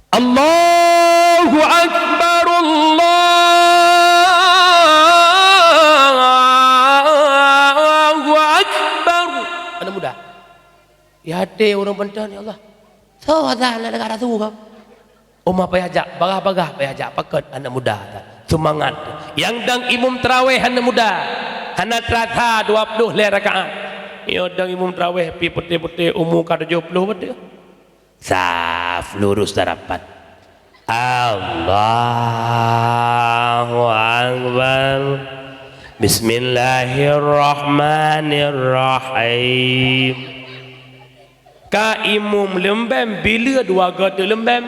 Allah Allahu Akbar, Allahu Akbar. Aneuk muda. Ya até ureueng peunton, ya Allah. Soe azan na dekat ratu ka? Uma payah jak, bagah-bagah payah jak, pakon aneuk muda ka. Seumangat. Nyang dong imum tarawih aneuk muda. Hana teurasa dua ploh lhèe rakaat. Nyoe dong imum tarawih pi putéh-putéh umu ka tujoh ploh beutôi. Saf lurus dan rapat. Allahu Akbar. Bismillahirrahmanirrahim. Ka imum leumbém, bila dua goe teuleumbém.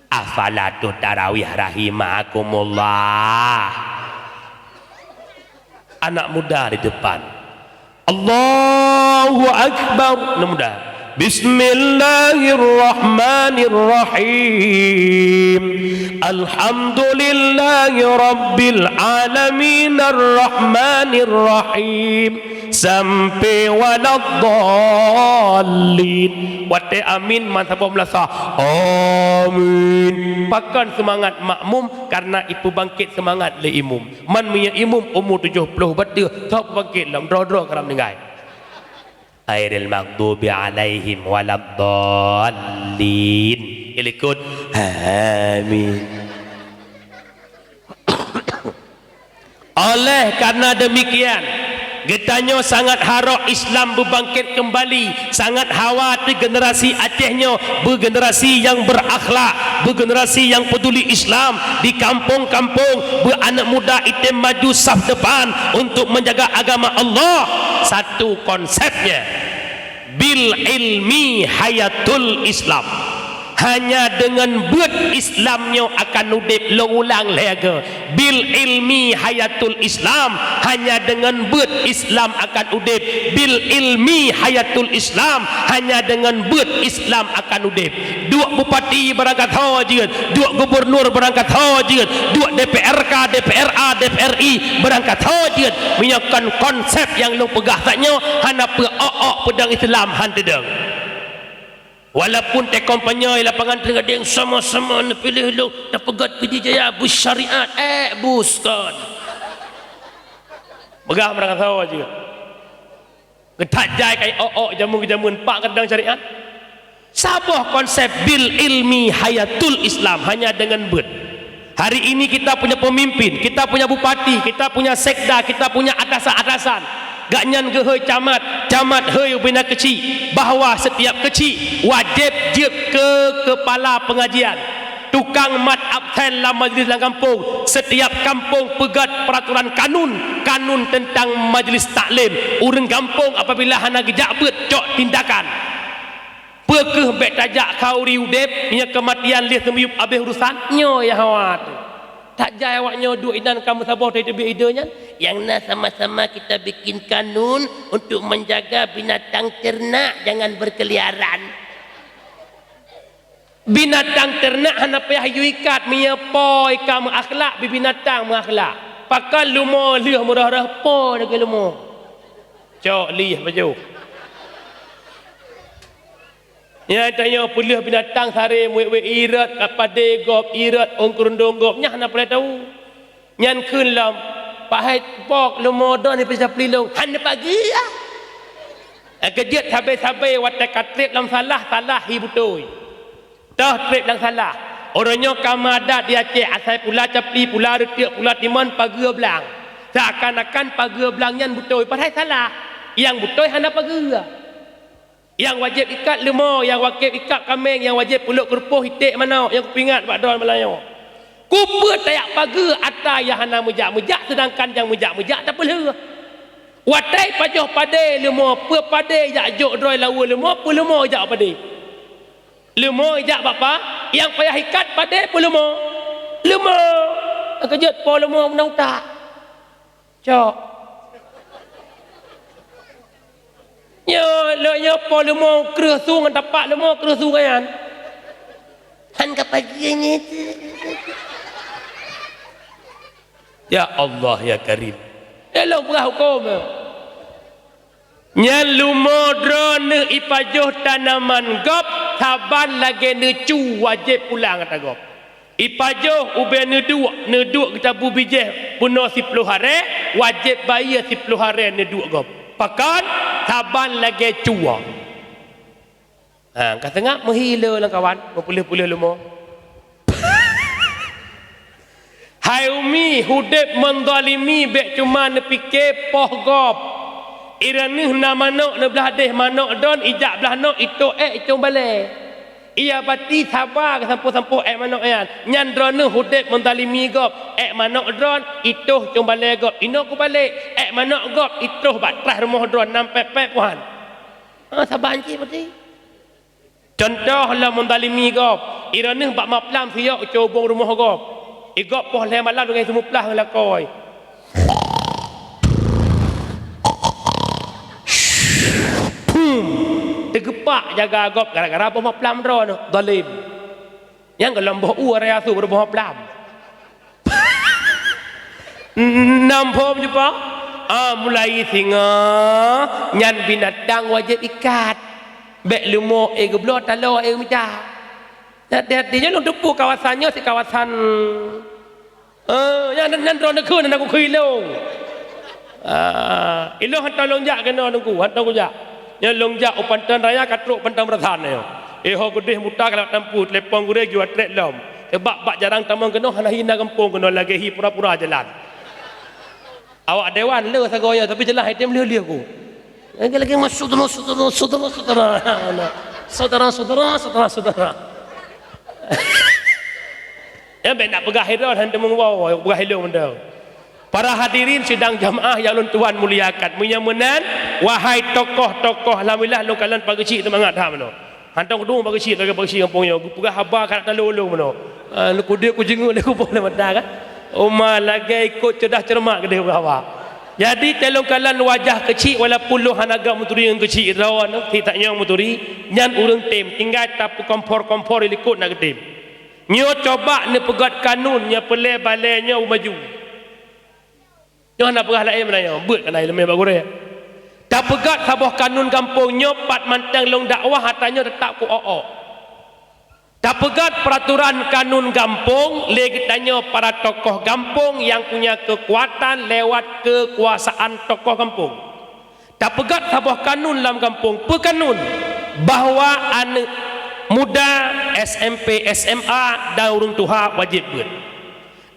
Afala tarawih rahimakumullah. Anak muda di depan. Allahu Akbar. Anak muda. Bismillahirrahmanirrahim. Alhamdulillahi rabbil alamin, arrahmanirrahim. Sampai waladdallin. Watèe amin, man saboh meulasa. Amin. Pakon seumangat makmum, karena ipeubangkét seumangat lé imum. Man meunyoe imum umu tujoh ploh beutôi, soe peubangkét lom, droe-droe ka meuninggai. Ghairil maghdubi alaihim waladdallin. Ilikot. Amin. Oleh karena demikian, geutanyoe sangat harok Islam beubangkét keumbali, sangat hawa teuh generasi Aceh nyoe beugenerasi nyang berakhlak, beugenerasi nyang peuduli Islam, di kampong-kampong beuaneuk muda item maju saf depan untuk menjaga agama Allah. Satu konsepnya, bil ilmi hayatul Islam. Hanya dengan beuet Islam nyoe akan udép, lôn ulang lhèe goe. Bil ilmi hayatul Islam, hanya dengan beuet Islam akan udép. Bil ilmi hayatul Islam, hanya dengan beuet Islam akan udép. Duek bupati barangkasoe jeuet, duek gubernur barangkasoe jeuet, duek D P R K, D P R A, D P R I barangkasoe jeuet. Meunyoe kon konsep nyang lôn peugah tanyoe, hana peu-ok-ok peudong Islam han teudong. Walaupun teukompanye lapangan teugadeng sama-sama neupiléh lôn tapeugöt Pidie Jaya beusyariat, eh, buskon. Peugah barangkasoe jeuet. Geutak jai kai ok-ok jameun-jameun pak keudang syariat. Saboh konsep bil ilmi hayatul Islam hanya dengan beuet. Hari ini kita punya pemimpin, kita punya bupati, kita punya sekda, kita punya atasan-atasan. Gaknyan geuhôi camat, camat hôi ubena keuchik, bahwa setiap keuchik wajéb jeuet keu kepala pengajian. Tukang mat absen lam majlis lam gampông, setiap kampông peugöt peraturan kanun, kanun tentang majlis taklim. Ureuëng gampông apabila hana geujak beuet, cok tindakan. Peu kheueh bék tajak khauri udeb, meunyoe keumatian lheueh seumiyueb abéh urusan? Nyoe nyang hawa teuh. Tajai awaknyoe duek inan ka meusaboh teubiet ide nyan, nyang na sama-sama kita bikin kanun untuk menjaga binatang ternak jangan berkeliaran. Binatang ternak hana payah yue ikat, meunyoe po ka meuakhlak, binatang meuakhlak. Pakon leumo lheueh meurah-rah po lagée leumo. Cok lih baju. Nyan tanyoe peuleueh binatang sare muet-muet irot, ka padé gob irot, ong keurundong gob, nyan hana peureulée tahu. Nyan kheun lom, "Pak hai bok leumo don di Pasar Pelilong, han neupageue ah." Keujeuet sabe-sabe watée ka treb lam salah, salah hi beutôi. Toh treb lam salah. Uroe nyoe ka meuadat di Aceh, asai pula capli, pula reuteuk, pula timon, pageue blang. Seakan-akan pageue blang nyan beutôi, padahai salah. Nyang beutôi hana pageue. Nyang wajéb ikat leumo, nyang wajéb ikat kaméng, nyang wajéb peulok keurupoh iték manok, nyang kupeuingat bak droe Meulayu. Kupeue tajak pageue ata nyang hana meujak-meujak, seudangkan nyang meujak-meujak tapeulheueh. Watée pajoh padé leumo, peue padé jak jok droe laweue leumo, peue leumo jak padé? Leumo jak bak pa, nyang payah ikat padé peue leumo? Leumo. Keujeuet po leumo meunang utak. Cok. Nyoe, lôn nyoe po leumo kreueh su ngon tapak leumo kreueh su nyan. Han ka pageue nyan. Ya Allah, ya Karim. Ya lôn peugah huköm. Nyan leumo droeneuh ipajoh tanaman gob, saban lagée neucu wajéb pulang ata gob. Ipajoh ubé neuduek, neuduek geucabu bijéh peunoh siploh haré, wajéb bayeue siploh haré neuduek gob. Pakon? Saban lagée cue. Ha, ka seungab meuhi le lam kawan, meupuléh-puléh leumo. Hai umi, udeb meuzalimi bék cuma neupike poh gob. Ireuneuh na manok neublah deh manok don, ijak blah nok, itoh ék icong balée. Iya bati saba geusampoh-sampoh ék manok nyan. Nyan droeneuh udeb meuzalimi gob, ék manok droen, itoh cong balée gob, inoe kubalek, ék manok gob, itroh bak trah rumoh droen, nam pép-pép puhan. Ha, saban cit bati. Cuntoh lom meuzalimi gob, ireuneuh bak maplam siyok cobong rumoh gob. Igob poh lhée malam deungon seumeuplah ngon lakoe. Pum! Teugeupak jaga gob gara-gara boh maplam droeneuh, zalim. Nyang golom boh ueh raya su baru boh maplam. Nam phom jumpa? Ah, mulai singoh, nyan binatang wajéb ikat. Bék leumo éh geubloe taloe éh mita. Hati-hati, nyan lôn teupeu kawasan nyoe si kawasan, eh, nyan, nyan droeneuh kheun, nyan aku kheun ilong. Ah, ilong hantom lôn jak keunoe Teungku, hantom kujak. Nyan lôn jak u Panton Raya ka trok Panton Beurasan nyoe. Iho geudeh muta ka lewat tampu, telepon gurée jua trek lom. Sebab bak jarang tamong keunoe hana hi na gampông keunoe lagée hi pura-pura jalan. Awak dewan le sagoe nyoe, tapi jeulaih item lheueh-lheueh ku. Lagi-lagi mas sudara, sudara, sudara, sudara. Sudara, sudara, sudara, sudara. Ya, bék nak peugah hidon, han teumeuwoe, peugah ilong mantong. Para hadirin sidang jamaah yang lôn tuan muliakan, meunyoe meunan, wahai tokoh-tokoh, alhamdulillah, lôn kalon Pak Geuchik seumangat that meunoe. Hantom keudong Pak Geuchik, lagée Pak Geuchik gampông nyoe, geupeugah haba ka talo lôn meunoe. Ah, lôn kudeb kujingeuk lé kuboh lé mata kan. Uma lagée ikot ceudah ceureumat keudeh peugah haba. Jadi, talôn kalon wajah Geuchik, walaupun lôn hana gam meuturi ngon Geuchik droeneuh, si tanyoe meuturi, nyan ureuëng tem, tinggai tapeukompor-kompor di likot na geutem. Nyoe coba neupeugét kanun nyang peureulée balée nyoe maju. Nyoe hana peugah laén meunan nyoe, beuet kana ileumé bak gurée. Tapeugét saboh kanun gampông nyoe pat mantong lôn dakwah atra nyoe teutap ku-ok-ok. Tapeugét peuraturan kanun gampông lé geutanyoe para tokoh gampông nyang punya keukuatan lewat keukuasaan tokoh gampông. Tapeugét saboh kanun lam gampông, peue kanun? Bahwa aneuëk muda S M P, S M A dan ureuëng tuha wajéb beuet.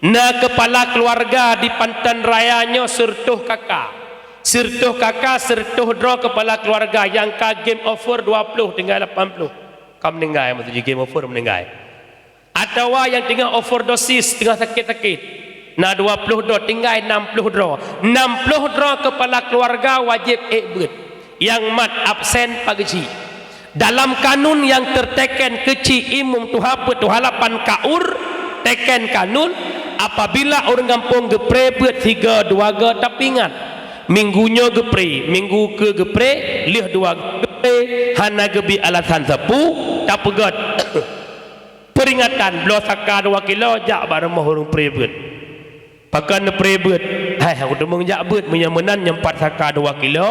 Na keupala keuluwarga di Panton Raya nyoe sireutôh kaka. Sireutôh kaka, sireutôh droe keupala keuluwarga nyang ka game over dua ploh tinggai lapan ploh. Ka meuninggai, maksud jih game over meuninggai. Atawa nyang teungoh overdosis, teungoh sakét-sakét. Na dua ploh droe, tinggai nam ploh droe. Nam ploh droe keupala keuluwarga wajéb ék beuet. Nyang mat absen Pak Geuchik. Dalam kanun nyang teuteken keuchik imum tuha peuet tuha lapan kaur, teken kanun, apabila ureuëng gampông geupré beuet sigoe dua goe tapeuingat. Minggu nyoe geupré, minggu keu geupré, lheueh dua goe geupré, hana geubi alasan sapeue, tapeugét. Peuringatan bloe saka dua kilo jak bak rumoh ureuëng pré beuet. Pakon neupré beuet? Hai, aku teumeung jak beuet, meunyoe meunan nyang pat saka dua kilo,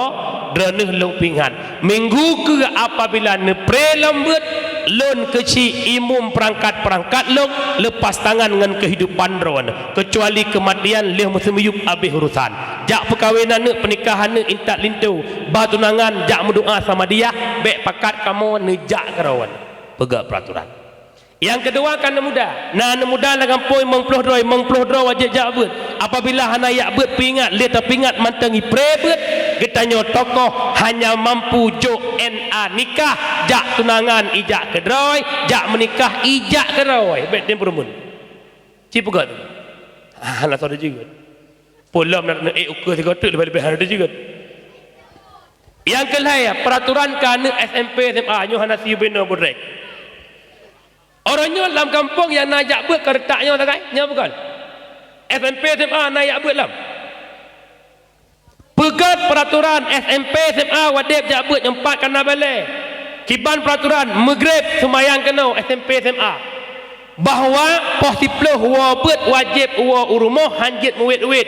droeneueh lôn peuingat. Minggu keu apabila neupré lom beuet, lôn keuchik imum peurangkat-peurangkat lôn lepas tangan ngon keuhidupan droeneueh, keucuali keumatian lheueh meuseumiyueb abéh urusan. Jak peukawen aneuëk, peunikah aneuëk, intat linto, bah tunangan, jak meudoá samadiyah, bék pakat kamoe neujak keurawan. Peugah peuraturan. Nyang keudua ka aneuk muda. Na aneuk muda lam gampông limong ploh droe, limong ploh droe wajéb jak beuet. Apabila hana jak beuet, peuingat, lé tapeuingat mantong ipré beuet, geutanyoe tokoh hanya mampu jok N A nikah, jak tunangan ijak keudroe, jak meunikah ijak keudroe. Bék tem peureumeun. Ci peugah tu. Ah, hana soe jeuet. Peulom na ék ukeue sigoe teuk leubeh-leubeh hana jeuet. Nyang keulhèe, peuraturan keu aneuk S M P S M A nyoe hana siubé noe beudrek. Uroe nyoe lam gampông nyang na jak beuet ka reutak nyoe sagai, nyoe bukon? S M P S M A na jak beuet lom. Peugét peuraturan S M P S M A wajéb jak beuet nyoe pat kana balée. Kiban peuraturan meugreb seumayang keunoe S M P S M A. Bahwa poh siploh woe beuet wajéb woe u rumoh han jeuet meuwét-wét.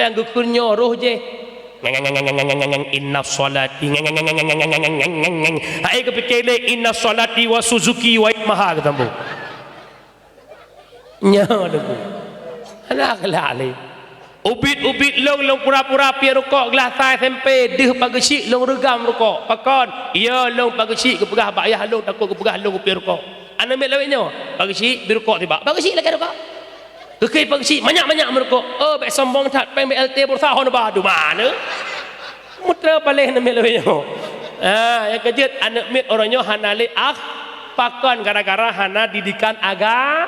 seumayang geukheun nyoe roh jih. Inna sholati. Hai geupike lé inna sholati wa Suzuki wa Yamaha geusambông. Nyoe Teungku. Hana akhlak lé. Ubit-ubit lôn, lôn pura-pura piep rukok glah sa S M P, deuh pageusyik lôn reugam rukok. Pakon? Iya lôn pageusyik geupeugah bak yah lôn, takot geupeugah lôn kupiep rukok. Aneuk miet lawét nyoe, pageusyik bri rukok tibak. Pageusyik lakée rukok. Geukheun pageusyik manyak-manyak meurukok. Oh, bék sombong that, péng B L T bursa hon ba dumana. Mutra paléh aneuk miet lawét nyoe. Ah, nyang keujeuet aneuk miet uroe nyoe hana lé akh, pakon gara-gara hana didikan aga-,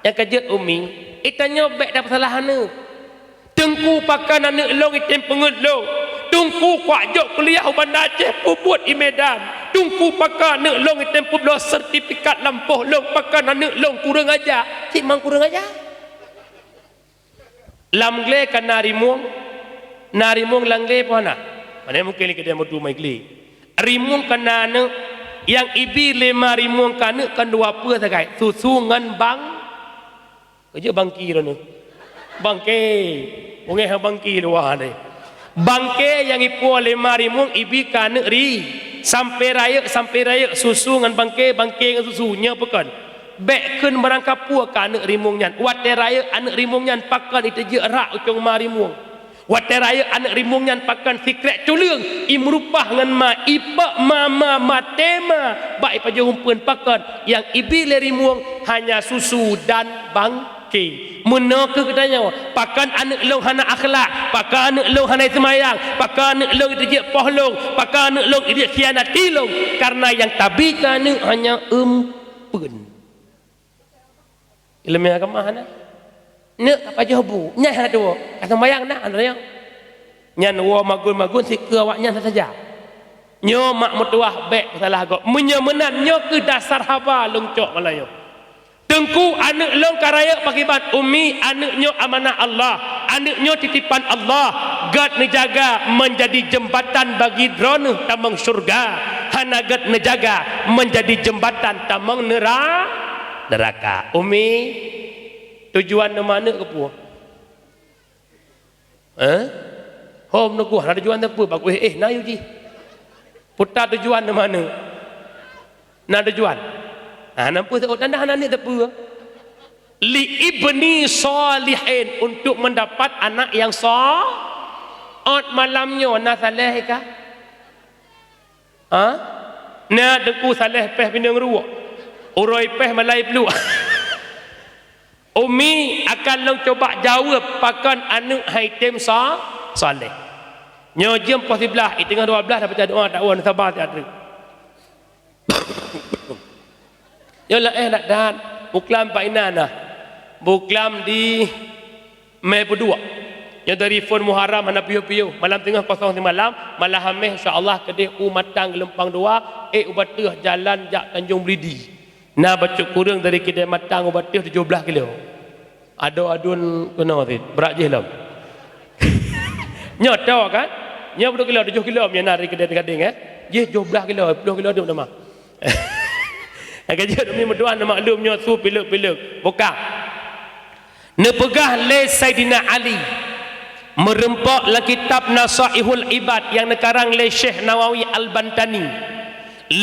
nyang keujeuet Umi, itanyoe bék tapeusalah aneuk. Teungku pakon aneuk lôn item peungeut lôn. Teungku kuak jok kuliah u Banda Aceh peubuet i Medan. Teungku pakon aneuk lôn item peubloe sertifikat lampôh lôn pakon aneuk lôn kureueng aja. Cit mang kureueng aja. Lam glé ka na rimueng, na rimueng lam glé peue hana? Mana mungkin lé keudeh meudu mai glé. Rimueng ka na aneuk, nyang ibi lé ma rimueng keu aneuk kan dua peue sagai, susu ngon bang-, keujeuet bangki droeneuh. Bangke, beungéh bangki luwa deh. Bangke nyang ipuwoe lé ma rimueng ibi keu aneuk ri, sampoe rayeuk, sampoe rayeuk, susu ngon bangke, bangke ngon susu, nyoe peue kon? Bék kheun barangkapeue keu aneuk rimueng nyan. Watée rayeuk aneuk rimueng nyan pakon iteujeuet rak u cong ma rimueng. Watée rayeuk aneuk rimueng nyan pakon sikrék culeueng, imeurupah ngon ma, ipak ma, ma, maté ma, bak ipajoh umpeuen pakon, nyang ibi lé rimueng hanya susu dan bangke. Meunoe kheueh geutanyoe, pakon aneuk lôn hana akhlak, pakon aneuk lôn hana seumayang, pakon aneuk lôn iteujeuet poh lôn, pakon aneuk lôn iteujeuet khianati lôn, kareuna nyang tabi keu aneuk hanya umpeuen. Ileumèe agama hana. Neuk ka pajoh bu, nyan hana tuwoe. Ka seumayang na, hana tuwoe. Nyan woe magun-magun sikeue awaknyan saja. Nyoe mak meutuwah bék salah gob. Meunyoe meunan, nyoe kheueh dasar haba lôn cok malam nyoe. Teungku, aneuk lôn ka rayeuk pakriban? Umi, aneuk nyoe amanah Allah. Aneuk nyoe titipan Allah. Gét neujaga meunjadi jeumbatan bagi droeneuh tamong syeuruga. Hana gét neujaga meunjadi jeumbatan tamong neura-, neuraka. Umi, tujuan nama aneuk keupeue? Eh? Hom neuguah, na tujuan teupeu, bagus, eh, na yue jih. Peue tujuan nama aneuk? Na tujuan? Ah, nampu seuôt tanda hana aneuk teupeu. Li ibni shalihin, untuk mendapat anak yang sa-, ot malam nyoe na saleh ka? Ha? Na Teungku Saleh péh pineung ruwok. Uroe péh malai pluek. Umi akan lôn cuba jaweueb pakon aneuk hai tem sa-, saleh. Nyoe jeuem poh siblaih, i teungoh dua blaih dah baca doa, dakwa, saba siat treuk. Nyoe laén that-that, buklam bak inan nah. Buklam di mè peuduek. Nyoe dari phon Muharram hana piôh-piôh. Malam teungoh kosong simalam, malam Hamèh insya Allah keudeh u Matang Geulumpang Dua, ék u Bateueh jalan jak Tanjong Beridi. Na bacut kureueng dari Kidai Matang u Bateueh tujoh blaih kilo. Adoe aduen keunoe cit, brat jih lom. Nyoe tho kan? Nyoe beudôh kilo, tujoh kilo nyoe na dari keudè gadeng, eh. Jih tujoh blaih kilo, ploh kilo dum nama. Ka jeuet umi meutuan maklum nyoe su pilek-pilek. Buka. Neupeugah lé Saidina Ali, meureumpok lam kitab Nasaihul Ibad nyang neukarang lé Syekh Nawawi Al-Bantani,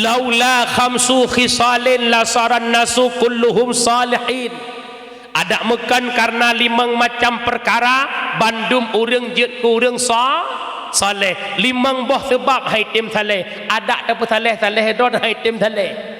"Laula khamsu khisalin lasaran nasu kulluhum salihin." Adak meukon kareuna limong macam peukara, bandum ureuëng jeuet keu ureuëng sa-, saleh. Limong boh seubab hai tem saleh. Adak tapeusaleh-saleh droe hai tem saleh.